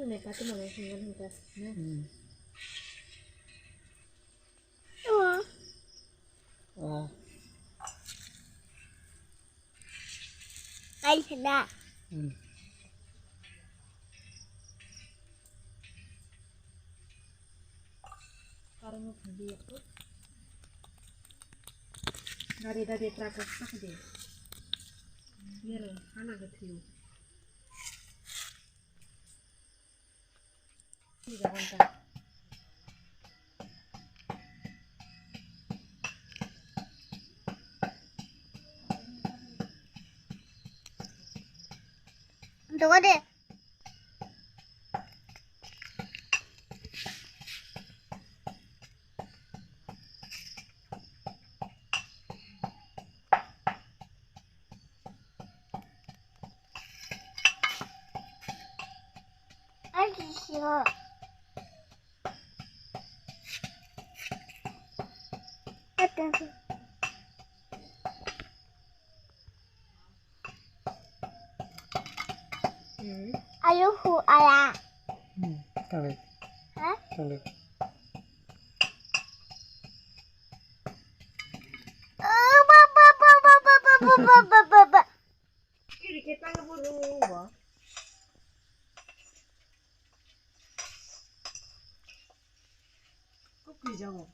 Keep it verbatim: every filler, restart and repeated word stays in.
Neka tu mana hingan hingan. Hmm. Oh. Ai sana. Hmm. Karang mo pandi aku. Dari dari terakhir tak deh. Biar anak kecil. Dogo de. Ai, sisiyo. Ayo hu ala. Hmm, kali. Hah? Kali. Oh, ba, ba, ba. Kiri ke tang bulu ba. Kok kiri jago.